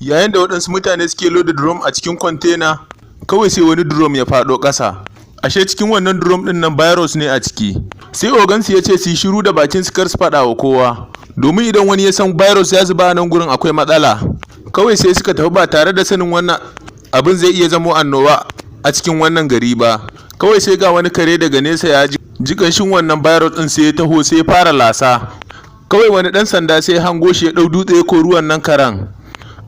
Yayin da waɗansu mutane suke loda drum a cikin kwantena, kawai sai wani drum ya faɗo ƙasa. Ashe cikin wannan drum ɗin nan virus ne a ciki. Sai ogansu ya ce su yi shiru da bakin su, kar su faɗa wa kowa, domin idan wani ya san virus ya zuba a nan gurin, akwai matsala. Kawai sai suka tafi ba tare da sanin wannan abin zai iya zamo annoba a cikin wannan gari ba. Kawai sai ga wani kare daga nesa ya ji ƙanshin wannan virus ɗin, sai ya taho, sai ya fara lasa. Kawai wani ɗan sanda sai ya hango shi, ya ɗau dutse ya kori wannan karen,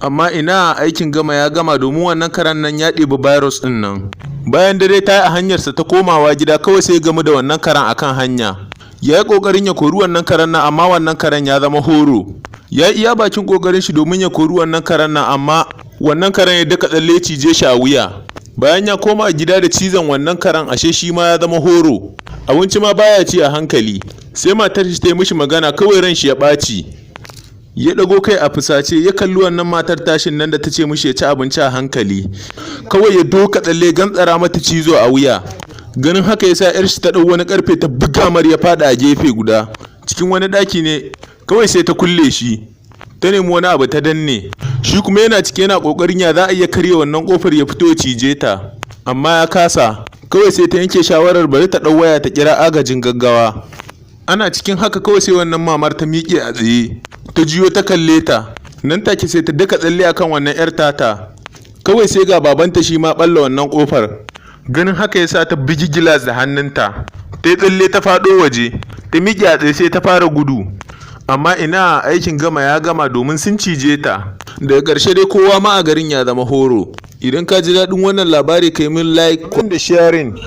amma ina, aikin gama ya gama, domin wannan karen nan ya ɗebi virus ɗin nan. Bayan dare ta yi, a hanyarsa ta komawa gida, kawai sai ya gamu da wannan karen akan hanya. Ya yi ƙoƙarin ya kori wannan karen nan, amma wannan karen ya zama horo. Ya yi iya bakin ƙoƙarin shi domin ya kori wannan karen nan, amma wannan karen ya daka tsalle cije shi a wuya. Bayan ya koma gida da cizon wannan karen, ashe shi ma ya zama horo, abinci ma baya ci a hankali. Sai matar shi ta yi mishi magana, kawai ran shi ya ɓaci, ya ɗago kai a fusace ya kalli wannan matar tashin nan da ta ce mishi ya ci abinci a hankali. Kawai ya doka tsalle gantsara mata cizo a wuya. Ganin haka ya sa yar shi ta ɗau wani ƙarfe ta buga mar, ya faɗa a gefe guda. Cikin wani ɗaki ne, kawai sai ta kulle shi, ta nemi wani abu ta danne shi. Kuma yana cike yana ƙoƙarin ya za a iya karya wannan ƙofar ya fito ya cije ta, amma ya kasa. Kawai sai ta yanke shawarar bari ta ɗau waya ta kira agajin gaggawa. Ana cikin haka, kawai sai wannan mamar ta miƙe a tsaye, ta juyo ta kalle ta. Nan take sai ta daka tsalle akan wannan yar tata. Kawai sai ga babanta shi ma ɓalla wannan ƙofar. Ganin haka ya sa ta bugi gilas da hannunta, ta yi tsalle ta faɗo waje, ta miƙe a tsaye, sai ta fara gudu, amma ina, aikin gama ya gama, domin sun cije ta. Daga ƙarshe dai kowa ma a garin ya zama horo. Idan ka ji daɗin wannan labari, kai min like da sharing.